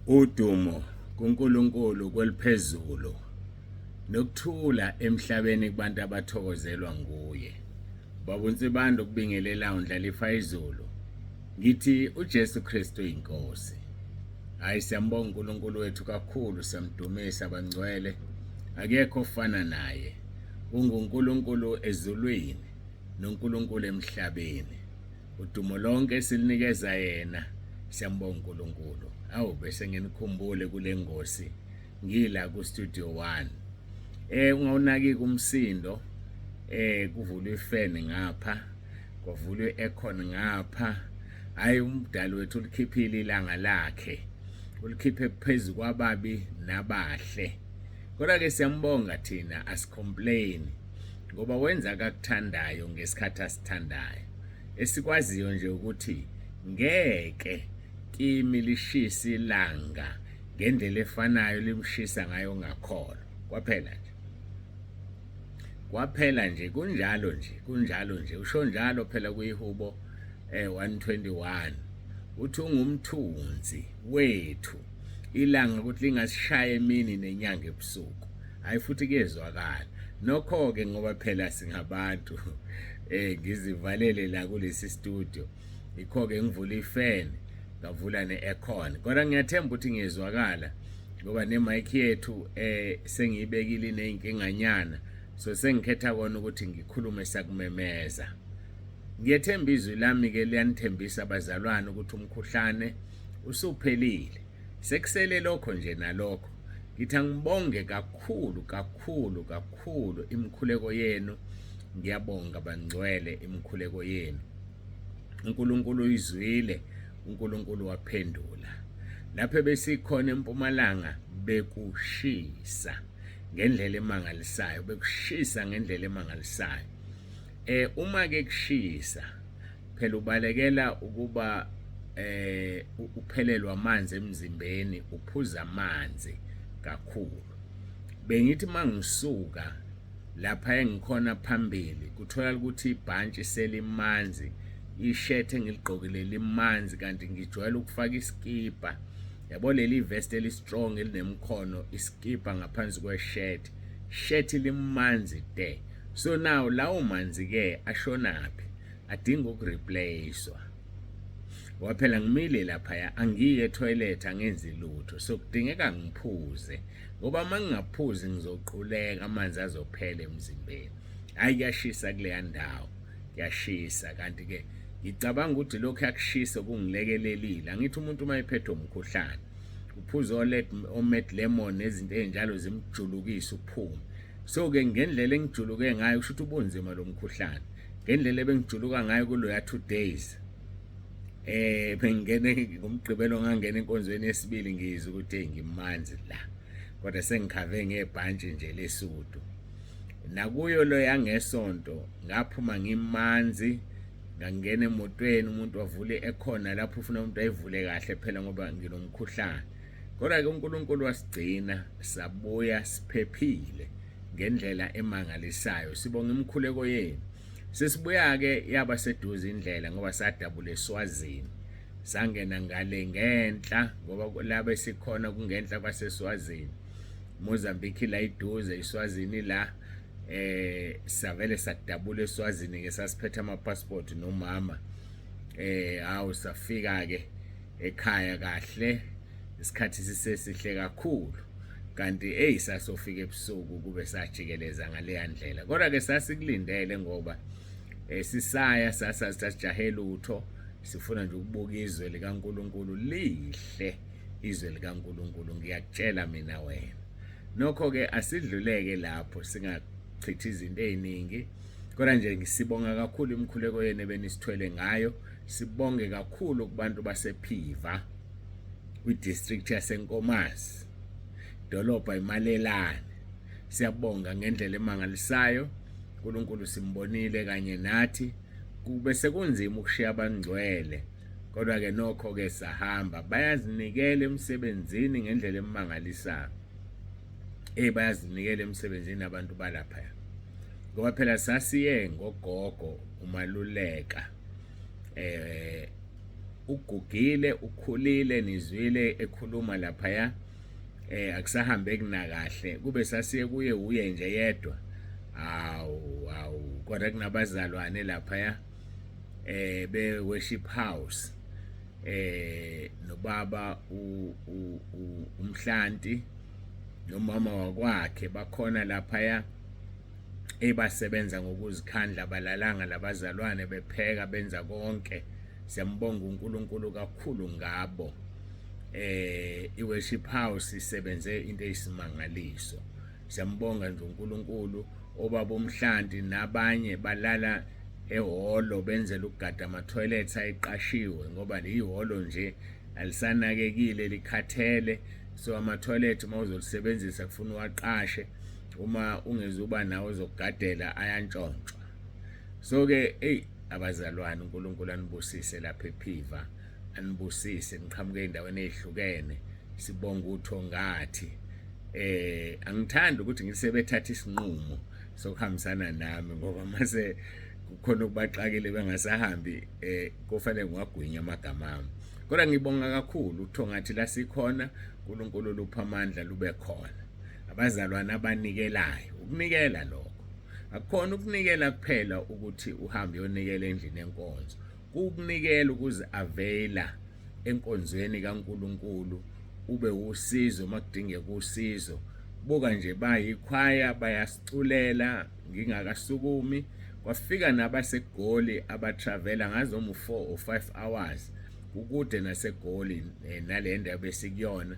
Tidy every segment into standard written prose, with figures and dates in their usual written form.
Udumo kuNkulunkulu kweliphezulu nokuthula emhlabeni kubantu abathokozelwa nguye. Baba uNsibande ukubingelela uNdlalifa izulu. Ngithi uJesu Kristu inkosi. Hayi siyambonga uNkulunkulu wethu kakhulu siyamdumisa bangcwele. Akekho ofana naye. UnguNkulunkulu ezulwini noNkulunkulu emhlabeni. Udumo lonke silinikeza yena. Siyambonga uNkulunkulu. Awu bese nginikhumbule kule ngosi ngila ku Studio 1. Ungawunaki umsindo kuvulwe ifan ngapha kwavulwe aircon ngapha. Hayi umdali wethu ulikhiphile ilanga lakhe. Ulikhiphe phezu kwababi nabahle. Kodwa ke siyambonga thina asicomplain ngoba wenza akakuthandayo ngesikhathi asithandayo. Esikwaziyo nje ukuthi ngeke kimi lishisa ilanga ngendlela efanayo limshisa ngayo ongakholwa. Kwaphela nje. Kwaphela nje kunjalo nje kunjalo nje usho njalo phela kuyihubo 121 uthi ungumthunzi wethu ilanga ukuthi lingasishaya emini nenyanga ebusuku. Hayi futhi kuyezwakala nokho ke ngoba phela singabantu ngizivalele la kulesi studio ikho ke ngivula ifan ngavula ne-aircon kodwa ngiyathemba ukuthi ngiyezwakala ngoba ne-mic yethu sengiyibekile inezinkinganyana so sengikhetha kona ukuthi ngikhulume sakumemeza. Ngiyethemba izwi lami ke liyanithembisa abazalwane ukuthi umkhuhlane usuphelile. Sekusele lokho nje nalokho. Ngithi angibonge kakhulu kakhulu kakhulu imikhuleko yenu. Ngiyabonga bangcwele imikhuleko yenu. uNkulunkulu uyizwile, uNkulunkulu waphendula. Lapho besikhona eMpumalanga bekushisa ngendlela emangalisayo, bekushisa ngendlela emangalisayo. Uma ke kushisa phela ubalekela ukuba uphelelwa amanzi emzimbeni, uphuza amanzi kakhulu. Bengithi mangisuka lapha engikhona phambili kutholakala ukuthi ibhantshi selimanzi, ishethi engiligqokile limanzi kanti ngijwayele ukufaka iskipa. Yabo leli vest elistrong elinemkhono, iskipa ngaphansi kweshirt, shirt limanzi te. So now lawo manzi ke ashonaphi? Adinga ukureplacewa. Ngoba phela ngimile laphaya angiyi etoilet angenzi lutho so kudingeka ngiphuze ngoba uma ngingaphuzi ngizoquleka amanzi azophela emzimbeni. Hayi kuyashisa kuleya ndawo kuyashisa kanti ke ngicabanga ukuthi lokhu yakushisa kungilekelelile. Angithi umuntu uma ephethwe umkhuhlane uphuza omed lemon nezinto ezinjalo zimjulukisa uphume. So ke ngendlela engijuluke ngayo kusho ukuthi ubunzima lo mkhuhlane. Ngendlela ebengijuluka ngayo kuloya 2 days bengingene ngomgqibelo ngangena enkonzweni yesibili ngizwe ukuthi hey ngimanzi la kodwa sengikhave ngebhantshi nje lesudu. Nakuyo lo yangesonto ngaphuma ngimanzi ngangena emotweni umuntu wavule ekhona lapho ufuna umuntu ayivule kahle phela ngoba nginomkhuhlane. Kodwa ke uNkulunkulu wasigcina sabuya siphephile ngendlela emangalisayo. Sibonga imikhuleko yenu. Sesibuya ke yaba seduze indlela ngoba sadabula eSwazini. Sangena ngale ngenhla ngoba laba esikhona kungenhla kwaseSwazini. Mozambique la iduze iSwazini la savele sadabula eSwazini ke sasiphethe ama passport nomama hawu safika ke ekhaya kahle isikhathi sisesihle kakhulu kanti hey sasofika ebusuku kube sajikeleza ngaleya ndlela kodwa ke sasikulindele ngoba sisaya sasasijahe lutho sifuna nje ukubuka izwe likaNkuluNkulu lihle izwe likaNkuluNkulu ngiyakutshela mina wena. Nokho ke asidluleke lapho singachithi izinto eziningi kodwa nje ngisibonga kakhulu imikhuleko yenu ebenisithwele ngayo. Sibonge kakhulu kubantu basePhiva kwidistrict yaseNkomazi dolobha iMalelane. Siyabonga ngendlela emangalisayo. uNkulunkulu simbonile kanye nathi. Kube sekunzima ukushiya abangcwele kodwa ke nokho ke sahamba. Bayazinikela emsebenzini ngendlela emangalisayo. Bayazinikela emsebenzini abantu balapha ngoba phela sasiye ngogogo uMaluleka. Ugugile, ukhulile, nizwile ekhuluma laphaya, akusahambeki nakahle. Kube sasiye kuye uye nje yedwa. Awu awu, kodwa kunabazalwane laphaya be worship house, nobaba uMhlanti nomama wakwakhe bakhona laphaya, ebasebenza ngokuzikhandla, balalanga labazalwane, bepheka, benza konke. Siyambonga uNkulunkulu kakhulu ngabo. I-worship house isebenze into eyisimangaliso. Siyambonga nje uNkulunkulu. Obaba uMhlanti nabanye balala ehholo, benzela ukugada ama-toilets ayiqashiwe, ngoba lihholo nje alisanakekile, likhathele. So ama-toilet uma uzolisebenzisa kufuna uwaqashe, uma ungezuba nawo ozokugadela ayantshontshwa. So-ke eyi abazalwane, uNkulunkulu anibusise lapha ePhiva, anibusise niqhamuke ey'ndaweni ey'hlukene. Sibonga uThongathi. Angithandi ukuthi ngisebethatha isinqumo sokuhambisana nami, ngoba mase kukhona okubaxakile bengasahambi, kufanele ngiwagwinye amagama ami. Kodwa ngibonga kakhulu uThongathi la sikhona, uNkulunkulu lupha amandla lube khona. Abazalwane abanikelayo, ukunikela lokho akukhona ukunikela kuphela ukuthi uhambe uyonikela endlini yenkonzo, kukunikela ukuze availa enkonzweni kaNkulunkulu, ube usizo uma kudingeka usizo. Buka nje, bayikhwaya, bayasiculela ngingakasukumi. Kwafika nabaseGoli abatravela ngazo mu 4 or 5 hours, kukude naseGoli nale ndawo besikuyona.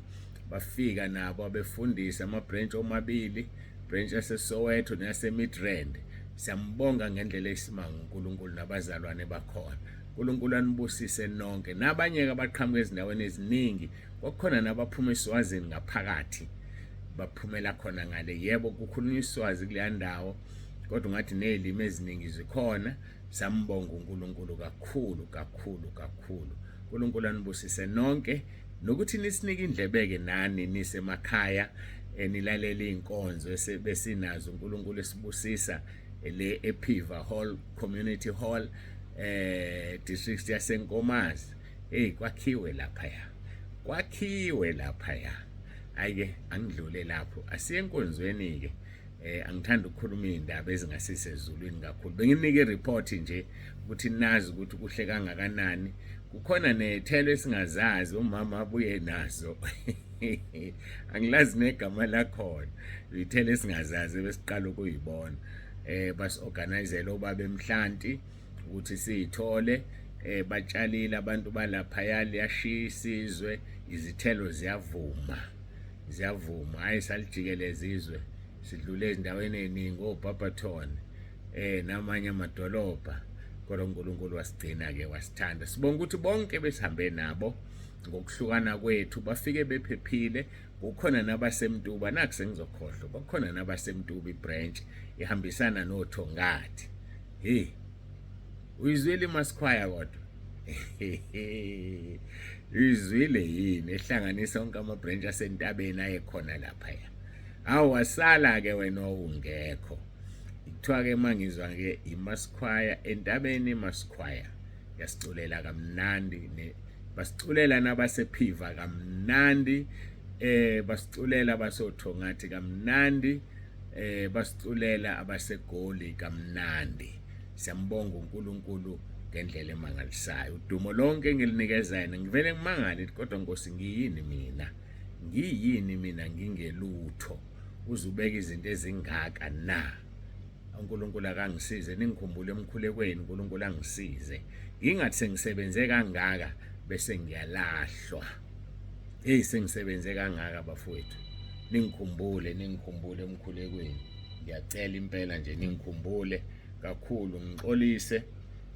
Bafika nabo abefundisi, ama-branch omabili, branch yaseSoweto neyase-Midrand. Siyambonga ngendlela eyisimanga uNkulunkulu nabazalwane bakhona. uNkulunkulu anibusise nonke. Nabanye-ke abaqhamuka ezindaweni eziningi, kwakukhona nabaphuma eSwazini ngaphakathi, baphumela khona ngale. Yebo, kukhulunywa iSwazi kuleya ndawo, kodwa ungathi ney'limi eziningi zikhona. Sambonga uNkulunkulu kakhulu kakhulu kakhulu. uNkulunkulu anibusise nonke, nokuthi nisinike indlebeke nani nisemakhaya, nilalela iy'nkonzo besinazo. uNkulunkulu esibusisa le ePhiva Hall, Community Hall, district yaseNkomazi. Hey, kwakhiwe laphaya, kwakhiwe laphaya. Ayike angidlule lapho, asiye enkonzweni ke. Angithanda ukukhuluma izindaba ezingasise ezulwini kakhulu. Benginike report nje ukuthi nazi ukuthi kuhle kangakanani. Kukhona nethelo esingazazi, umama abuye nazo, angilazi negama lakhona, ithelo esingazazi besiqala ukuyibona. Basi-organizele obaba eMhlanti ukuthi siyithole. Batshalile abantu balaphaya, liyashiya isizwe, izithelo ziyavuma, ziyavuma. Hayi, salijikeleza izwe, sidlule ezindaweni eziningi, oBarberton namanye amadolobha, kodwa uNkulunkulu wasigcina ke, wasithanda. Sibonga ukuthi bonke besihambe nabo ngokuhlukana kwethu bafike bephephile. Kukhona nabaseMtuba, nakho sengizokhohlwa, kwakukhona nabaseMtuba, ibranch ihambisana noThongathi. Hey, uyizwile iMasikhwaya kodwa? Uyizwile yini ehlanganisa onke ama-branch asentabeni ayekhona laphaya? Hawu, wasala-ke wena owungekho. Kuthiwa-ke uma ngizwa-ke iMasikhwaya entabeni, iMasikhwaya yasiculela kamnandi, basiculela nabasephiva kamnandi, basiculela abasoThongathi kamnandi, basiculela abaseGoli kamnandi. Siyambonga uNkulunkulu ngendlela emangalisayo. Udumo lonke ngilinikeza yena. Ngivele ngimangale, kodwa Nkosi, ngiyini mina? Ngiyini mina? Ngingelutho, uzubeka izinto ezingaka na? uNkulunkulu akangisize, ningikhumbule emkhulekweni. uNkulunkulu angisize, ngingathi sengisebenze kangaka bese ngiyalahlwa. Hey, sengisebenze kangaka bafowethu, ningikhumbule, ningikhumbule emkhulekweni. Ngiyacela impela nje, ningikhumbule kakhulu. Ngixolise,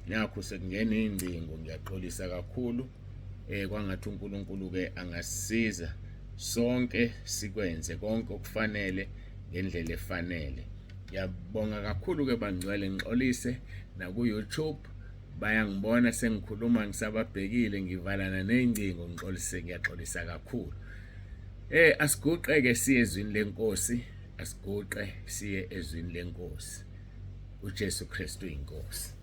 nakho sekungena ingcingo, ngiyaxolisa kakhulu. Kwangathi uNkulunkulu ke angasisiza sonke sikwenze konke okufanele ngendlela efanele. Ngiyabonga kakhulu ke bangcwele. Ngixolise naku YouTube, bayangibona sengikhuluma ngisababhekile, ngivalana nezingcingo. Ngixolise, ngiyaxolisa kakhulu. Asiguqe ke siye ezwini lenkosi, asiguqe siye ezwini lenkosi. uJesu Kristu inkosi.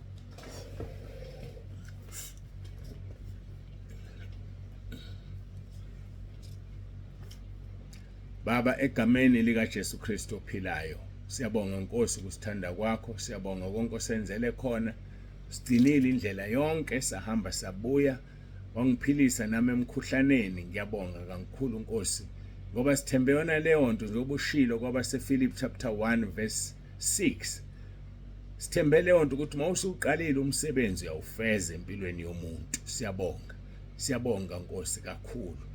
Baba, egameni likaJesu Kristu ophilayo, siyabonga Nkosi ukusithanda kwakho, siyabonga konke osenzele khona. Sigcinile indlela yonke sahamba sabuya, wangiphilisa nami emkhuhlaneni. Ngiyabonga kakhulu Nkosi, ngoba sithembe yona leyo nto njengoba ushilo kwabaseFilipi chapter 1 verse 6. Sithembe leyo nto ukuthi uma usuqalile umsebenzi uyawufeza empilweni yomuntu. Siyabonga. Siyabonga Nkosi kakhulu.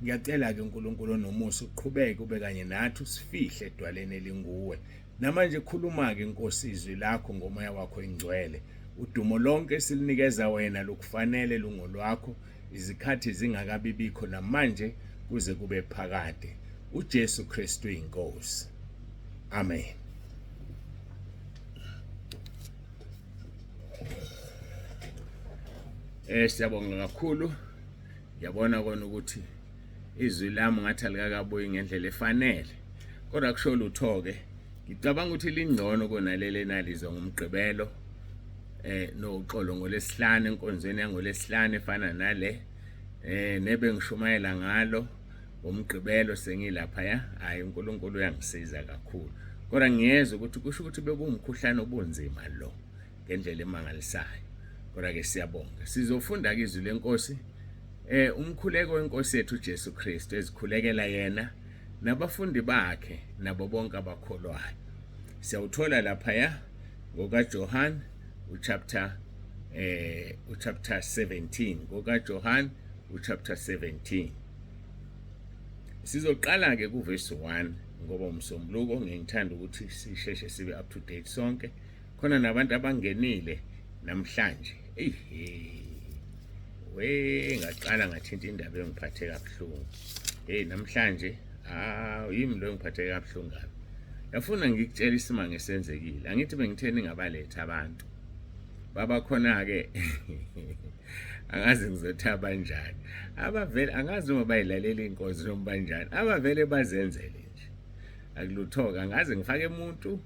Ngiyacela-ke uNkulunkulu onomusa uqhubeke ube kanye nathi usifihle edwaleni elinguwe. Namanje khuluma-ke Nkosi izwi lakho ngomoya wakho ingcwele. Udumo lonke silunikeza wena lukufanele lungolwakho izikhathi zingakabibikho namanje kuze kube phakade. UJesu Kristu inkosi. Amen. Siyabonga kakhulu. Ngiyabona kona ukuthi izwi lami ngathi alikakabuyi ngendlela efanele. Kodwa kusho lutho ke. Ngicabanga ukuthi lingcono kunaleli enalizwa ngoMgqibelo noxolo ngolesihlanu enkonzweni yangolesihlanu efana nale nebe ngishumayela ngalo ngoMgqibelo sengilapha ya. Hayi, uNkulunkulu uyangisiza kakhulu. Kodwa ngiyezwa ukuthi kusho ukuthi bekuwumkhuhlane obunzima lo ngendlela emangalisayo. Kodwa ke siyabonga. Sizofunda ke izwi lenkosi umkhuleko wenkosi yethu uJesu Kristu ezikhulekela yena nabafundi bakhe nabo bonke abakholwayo. Siyawuthola lapha ya ngokaJohn uchapter uchapter 17, ngokaJohn uchapter 17. Sizoqala ke kuverse 1 ngoba umsombuluko ngiyithanda ukuthi sisheshe sibe up to date sonke. Khona nabantu abangenile namhlanje. Eyi we ngaqala ngathinta indaba engiphathe kabuhlungu. Hey namhlanje yimi lo engiphathe kabuhlungu kabi. Yafuna ngikutshela isimanga esenzekile. Angithi bengitheni ngabaletha abantu. Baba khona ke angazi ngizothi abanjani. Abavele angazi noma bayilalela inkonzo noma banjani. Abavele bazenzele nje. Akulutho-ke angaze ngifake umuntu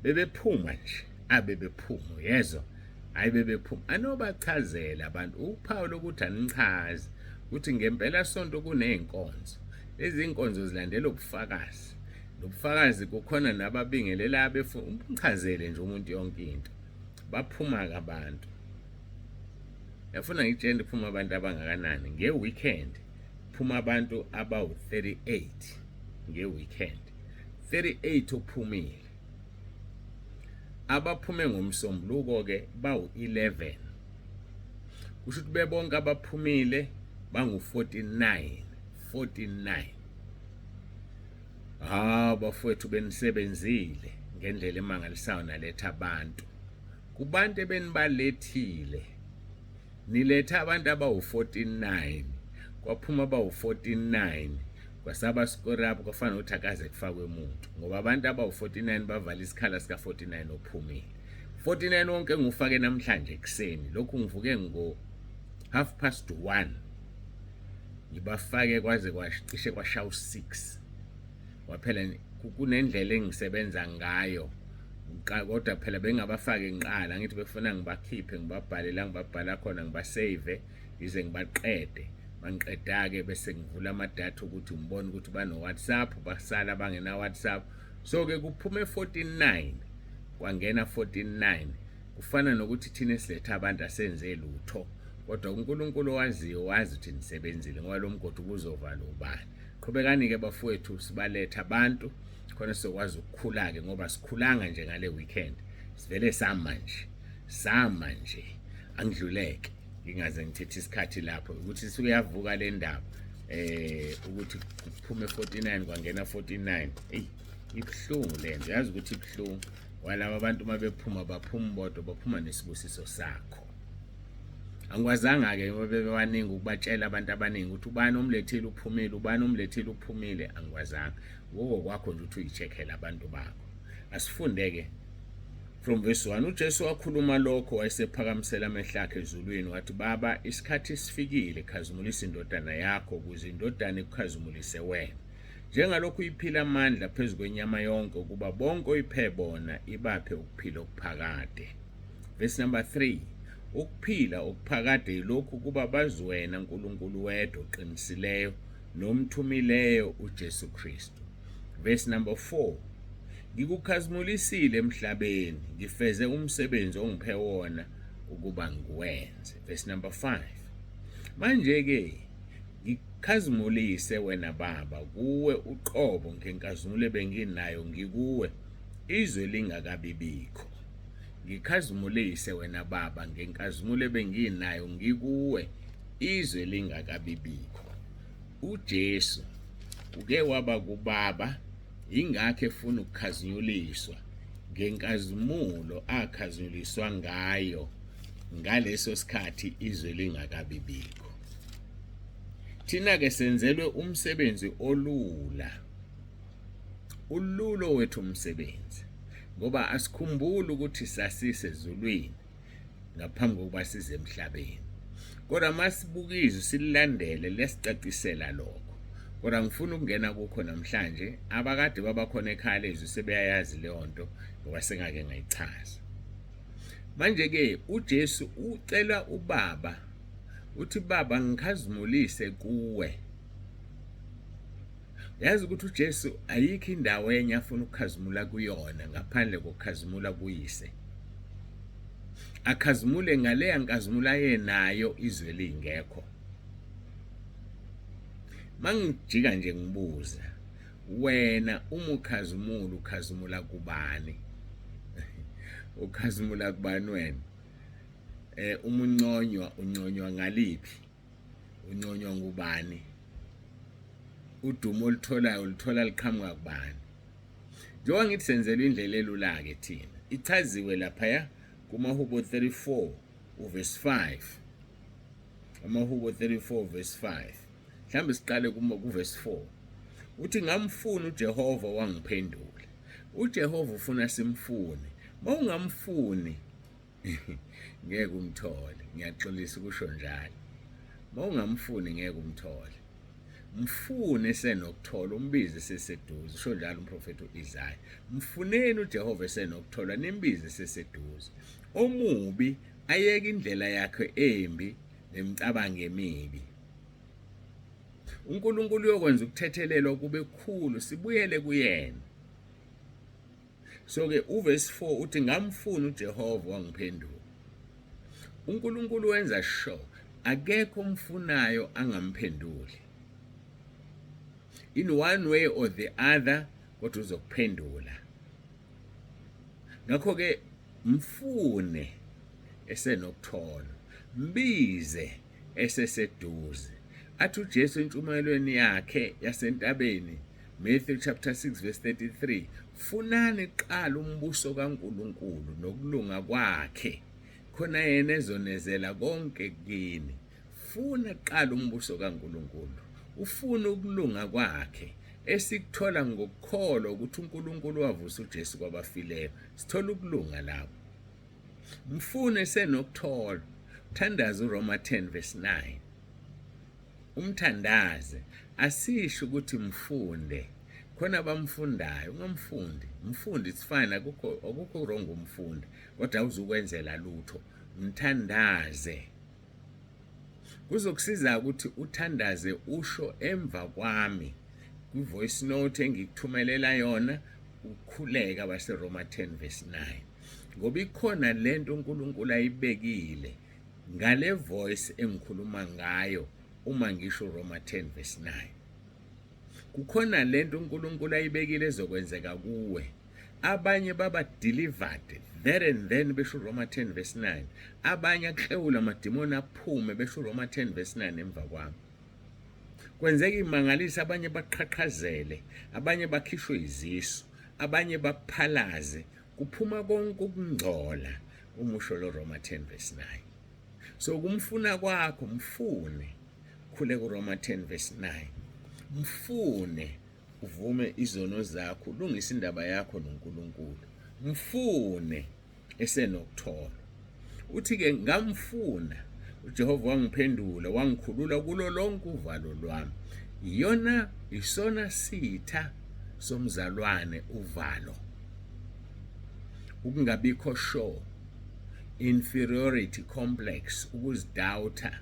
bebephuma nje abebephuma uyezwa hayi bebephuma anobachazela abantu uphawu lokuthi anichazi ukuthi ngempela sonto kuney'nkonzo lezi iy'nkonzo zilandela ubufakazi nobufakazi kukhona nababingelela abefuna umchazele nje umuntu yonke into baphuma-ke abantu yafuna ngitshele phuma abantu abangakanani nge-weekend phuma abantu abawu-38 nge-weekend 38 ophumile abaphume ngomsombuluko ke bawu-11 kusho ukuthi bebonke abaphumile bangu-49 49. Hawu bafowethu, benisebenzile ngendlela emangalisayo naletha abantu. Kubantu ebenibalethile niletha abantu abawu-49, kwaphuma abawu-49 kwasaba score up kwafana ukuthi akaze kufakwe umuntu ngoba abantu abawu-49 bavala isikhala sika-49 ophumile. 49 wonke ngiwufake namhlanje ekuseni, lokhu ngivuke ngo 1:30 ngibafake kwaze kwacishe kwashawu 6 waphela. Kunendlela engisebenza ngayo kodwa phela bengingabafaki ngiqala ngithi befuna ngibakhiphe ngibabhale la ngibabhala khona ngibasave ngize ngibaqede bangiqeda-ke bese ngivula amadatha ukuthi ngibone ukuthi bano-WhatsApp basala bangena-WhatsApp. So-ke kuphume 49 kwangena 49 kufana nokuthi thina esiletha abantu asenze lutho kodwa uNkulunkulu owaziyo wazi ukuthi nisebenzile ngoba lo mgodi ubuzovala ubani. Qhubekani-ke bafowethu sibaletha abantu khona sizokwazi ukukhula-ke ngoba sikhulanga nje ngale weekend sivele sama nje sama nje angidluleke ngingaze ngithethe isikhathi lapho ukuthi suyavuka le ndaba ukuthi kuphume 49 kwangena 49. Eyi ibuhlungu lento, yazi ukuthi ibuhlungu walaba abantu uma bephuma baphuma bodwa baphuma nesibusiso sakho. Angikwazanga-ke ngoba bebebaningi ukubatshela abantu abaningi ukuthi ubani omlethile uphumile, ubani omlethile uphumile, angikwazanga. Ngokokwakho nje ukuthi uyi-check-ele abantu bakho. Asifunde-ke from verse 1. UJesu wakhuluma lokho wayesephakamisela amehlo akhe ezulwini wathi, Baba, isikhathi sifikile, khazimulisa indodana yakho ukuze indodana ikukhazimulise wena. Njengalokhu iphila amandla phezu kwenyama yonke ukuba bonke oyiphe bona ibaphe ukuphila okuphakade. Verse number 3. Ukuphila okuphakade yilokhu kuba bazi wena Nkulunkulu wedwa oqinisileyo nomthumileyo uJesu Kristu. Verse number 4. Ngikukhazimulisile emhlabeni, ngifeze umsebenzi ongiphe wona ukuba ngiwenze. Verse number 5. Manje ke ngikhazimulise wena Baba kuwe uqobo ngenkazimulo ebenginayo ngikuwe izwe lingakabibikho. Ngikhazimulise wena Baba ngenkazimulo ebenginayo ngikuwe izwe lingakabibikho. UJesu uke waba kuBaba, yingakho efuna ukukhazinyuliswa ngenkazimulo akhazinyuliswa ngayo ngaleso sikhathi izwe lingakabibikho. Thina-ke senzelwe umsebenzi olula, ululo wethu umsebenzi, ngoba asikhumbuli ukuthi sasisezulwini ngaphambi kokuba size emhlabeni. Kodwa masibuka izwi sililandele liyasicacisela lokho. Kodwa ngifuna ukungena kukho namhlanje, abakade babakhona ekhaya lezwi sebeyayazi leyo nto ngoba sengake ngayichaza. Manje-ke uJesu ucela uBaba, uthi Baba ngikhazimulise kuwe. Yazi ukuthi uJesu ayikho indawo enye afuna ukukhazimula kuyona ngaphandle kokukhazimula kuyise. Akhazimule ngaleya nkazimulo ayenayo izwe lingekho. Mangijika nje ngibuza, wena uma ukhazimula ukhazimula kubani? Ukhazimula kubani wena? Uma unconywa unconywa ngaliphi? Unconywa ngubani? Udumo olutholayo uluthola liqhamuka kubani? Njengoba ngithi senzelwa indlela elula-ke thina, ichaziwe laphaya kumaHubo 34 uverse 5. AmaHubo 34 verse 5. Mhlawumbe siqale kuverse 4. Uthi ngamfuna uJehova wangiphendula. UJehova ufuna simfune. Mawungamfuni ngeke umthole. Ngiyaxolisa ukusho njalo. Mawungamfuni ngeke umthole. Mfune esenokuthola, umbize eseseduze. Usho njalo umprofethi uIsaya. Mfuneni uJehova esenokuthola, nimbize eseseduze. Omubi ayeke indlela yakhe embi nemicabango emibi. uNkulunkulu uyokwenza ukuthethelelwa kube kukhulu, sibuyele kuyena. So ke uverse 4 uthi ngamfuna uJehova wangiphendula. uNkulunkulu wenza sure akekho omfunayo angamphenduli. In one way or the other kodwa uzokuphendula. Ngakho ke mfune esenokuthola, mbize eseseduze. Athi uJesu entshumayelweni yakhe yasentabeni, Matthew chapter 6 verse 33, funani kuqala umbuso kaNkulunkulu nokulunga kwakhe, khona yena ezonezela konke kini. Funa kuqala umbuso kaNkulunkulu, ufune ukulunga kwakhe, esikuthola ngokukholwa ukuthi uNkulunkulu wavusa uJesu kwabafileyo. Sithola ukulunga lapho. Mfune senokuthola. Thandaza uRoma 10 verse 9. Umthandaze asisho ukuthi mfunde. Khona abamfundayo, ungamfundi. Mfunde, it's fine, akukho wrong umfunde, kodwa awuzukwenzela lutho. Mthandaze. Kuzokusiza ukuthi uthandaze usho emva kwami kwi-voice note engikuthumelela yona, ukhuleka baseRoma 10 verse 9. Ngoba ikhona lento uNkulunkulu ayibekile ngale voice engikhuluma ngayo uma ngisho Roma 10 verse 9. Kukhona lento uNkulunkulu ayibekile ezokwenzeka kuwe. Abanye baba delivered there and then besho Roma 10 verse 9. Abanye aklewula amadimoni aphume besho Roma 10 verse 9 emva kwami. Kwenzeka imangalisa, abanye baqhaqhazele, abanye bakhishwe izisu, abanye baphalaze, kuphuma konke ukungcola umusho lo Roma 10 verse 9. So kumfuna kwakho mfune, khule ku Roma 10 verse 9. Mfune uvume izono zakho, ulungise indaba yakho noNkulunkulu. Mfune esenokuthola. Uthi-ke ngamfuna uJehova wangiphendula wangikhulula kulo lonke uvalo lwami. Iyona isona sitha somzalwane uvalo. Ukungabikho sure, inferiority complex, ukuzidoubta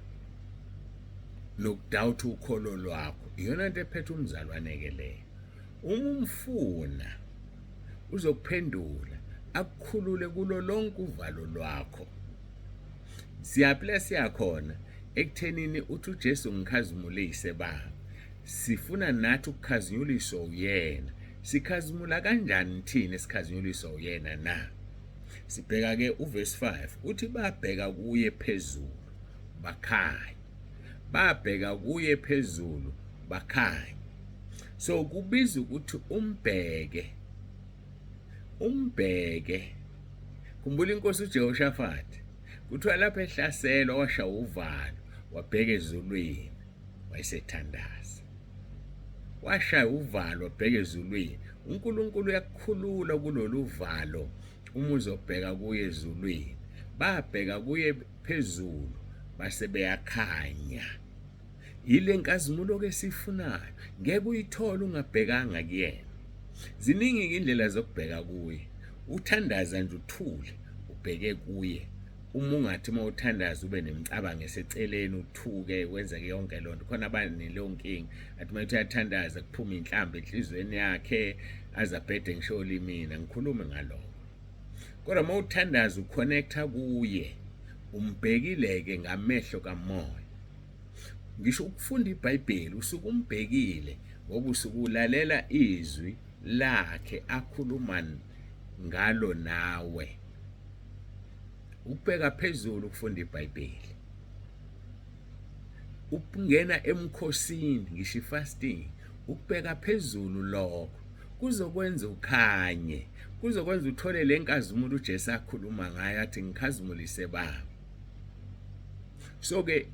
nokudoubta ukholo lwakho. Iyona nto ephethe umzalwane ke leyo. Uma umfuna uzokuphendula akukhulule kulo lonke uvalo lwakho. Siyaphi la siyakhona ekuthenini uthi uJesu ngikhazimulise Baba. Sifuna nathi ukukhazinyuliswa uyena. Sikhazimula kanjani thina esikhazinyuliswa uyena na? Sibheka ke uverse 5 uthi babheka kuye phezulu bakhanya. Babheka kuye phezulu bakhanya. So kubiza ukuthi umbheke umbheke. Khumbula inkosi uJehoshafati kuthiwa lapho ehlaselwa washawa uvalo wabheka ezulwini wayesethandaza. Washaya uvalo wabheka ezulwini. uNkulunkulu uyakukhulula kulolu valo uma uzobheka kuye ezulwini. Babheka kuye phezulu base beyakhanya. Yile nkazimulo ke esiyifunayo, ngeke uyithole ungabhekanga kuyena. Ziningi indlela zokubheka kuye. Uthandaza nje uthule ubheke kuye. Uma ungathi uma uthandaza ube nemicabango eseceleni uthuke kwenzeke yonke loo nto. Khona abaneleyo nkinga athi uma ethi uyathandaza kuphume inhlamba enhliziyweni yakhe aze abhede ngisho olimini. Angikhulumi ngalokho. Kodwa uma uthandaza uconnecta kuye, umbhekile-ke ngamehlo kamoya. Ngisho ukufunda iBhayibheli usuke umbhekile ngoba usuke ulalela izwi lakhe akhuluma ngalo nawe. Ukubheka phezulu ukufunda iBhayibheli. Ukungena emkhosini ngisho ifasting, ukubheka phezulu lokho kuzokwenza ukhanye, kuzokwenza uthole le nkazimulo uJesu akhuluma ngayo athi ngikhazimulise Baba. So ke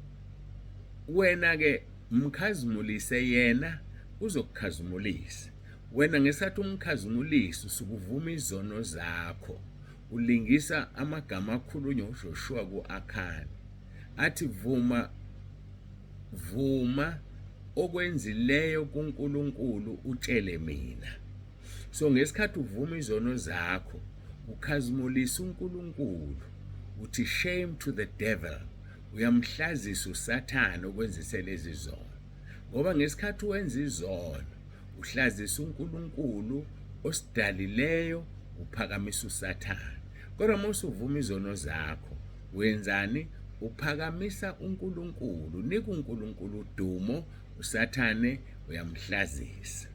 wena ke mkhazimulise yena uzokukhazimulisa. Wena ngesikhathi umkhazimulisa usuke uvuma izono zakho, ulingisa amagama akhulunywa uJoshua ku-Akhani athi vuma vuma okwenzileyo kuNkulunkulu utshele mina. So ngesikhathi uvuma izono zakho ukhazimulisa uNkulunkulu, uthi shame to the devil, uyamhlazisa uSathane okwenzise lezi zono. Ngoba ngesikhathi wenza izono uhlazisa uNkulunkulu osidalileyo, uphakamisa uSathane. Kodwa uma usuvuma izono zakho wenzani? Uphakamisa uNkulunkulu, unika uNkulunkulu udumo, uSathane uyamhlazisa.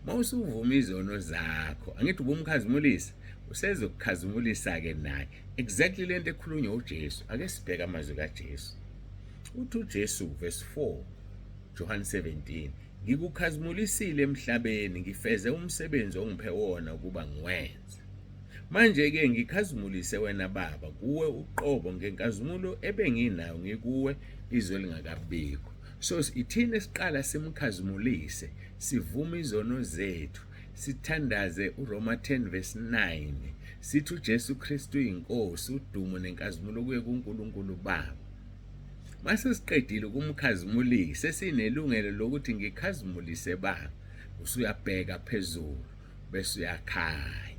Uma usuvuma izono zakho, angithi ubumkhazimulisa, usezokukhazimulisa-ke naye. Exactly lento ekhulunywa uJesu. Ake sibheke amazwi kaJesu. Uthi uJesu verse 4 John 17, ngikukhazimulisile emhlabeni, ngifeze umsebenzi ongiphe wona ukuba ngiwenze. Manje-ke ngikhazimulise wena Baba kuwe uqobo ngenkazimulo ebenginayo ngikuwe izwe lingakabikho. So ithina esiqala simkhazimulise, sivume izono zethu, sithandaze uRoma 10 verse 9, sithi uJesu Kristu uyinkosi, udumo nenkazimulo kuye kuNkulunkulu Baba. Mase siqedile ukumkhazimulisa, sesinelungelo lokuthi ngikhazimulise Baba. Usuyabheka phezulu bese uyakhanya.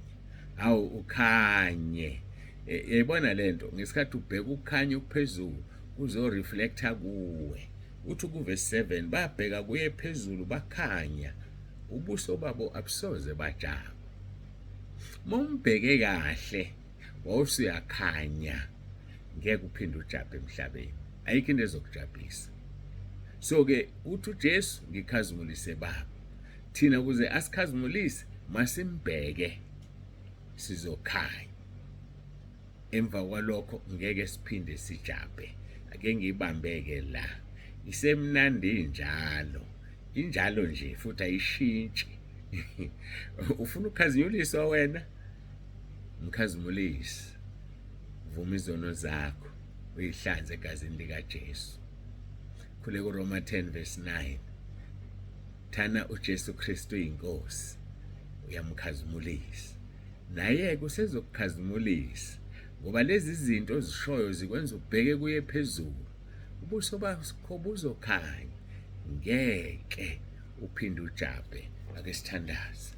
Hawu ukhanye. Yayibona lento ngesikhathi ubheka ukukhanya okuphezulu kuzoreflecta kuwe. Uthi kuvesi 7 babheka kuye phezulu bakhanya, ubuso babo abusoze bajaba. Uma umbheke kahle wawusuyakhanya, ngeke uphinde ujabhe emhlabeni, ayikho into ezokujabhisa. So ke uthi uJesu ngikhazimulise Baba. Thina ukuze asikhazimulise masimbheke, sizokhanya. Emva kwalokho ngeke siphinde sijabhe. Ake ngiyibambeke la, isemnandi injalo, injalo nje futhi ayishintshi. Ufuna ukukhazinyuliswa wena? Mkhazimulise, vuma izono zakho, uyihlanze egazini likaJesu. Khuleka uRoma 10 verse 9. Thana uJesu Kristu uyinkosi, uyamkhazimulisa. Naye-ke usezokukhazimulisa ngoba lezi zinto ozishoyo zikwenza ubheke kuye phezulu. Ubuso bakho buzokhanya, ngeke uphinde ujabhe. Ake sithandaze.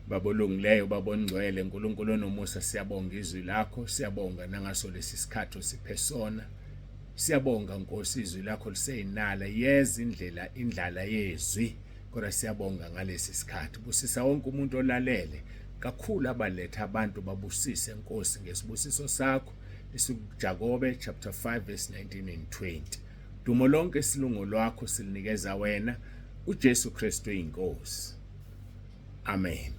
Baba olungileyo, Baba ongcwele, uNkulunkulu onomusa, siyabonga izwi lakho, siyabonga nangaso lesi sikhathi osiphe sona. Siyabonga Nkosi, izwi lakho liseyinala, yeza indlela indlala yezwi, kodwa siyabonga ngalesi sikhathi. Busisa wonke umuntu olalele, kakhulu abaletha abantu babusise Nkosi ngesibusiso sakho esikuJakobe chapter 5 verse 19 and 20. Dumo lonke silungo lwakho silinikeza wena uJesu Kristu inkosi. Amen.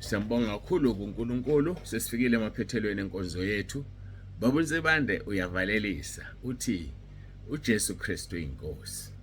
Siyambonga kakhulu kuNkulunkulu, sesifikile emaphethelweni enkonzo yethu. Baba uNsibande uyavalelisa uthi uJesu Kristu inkosi.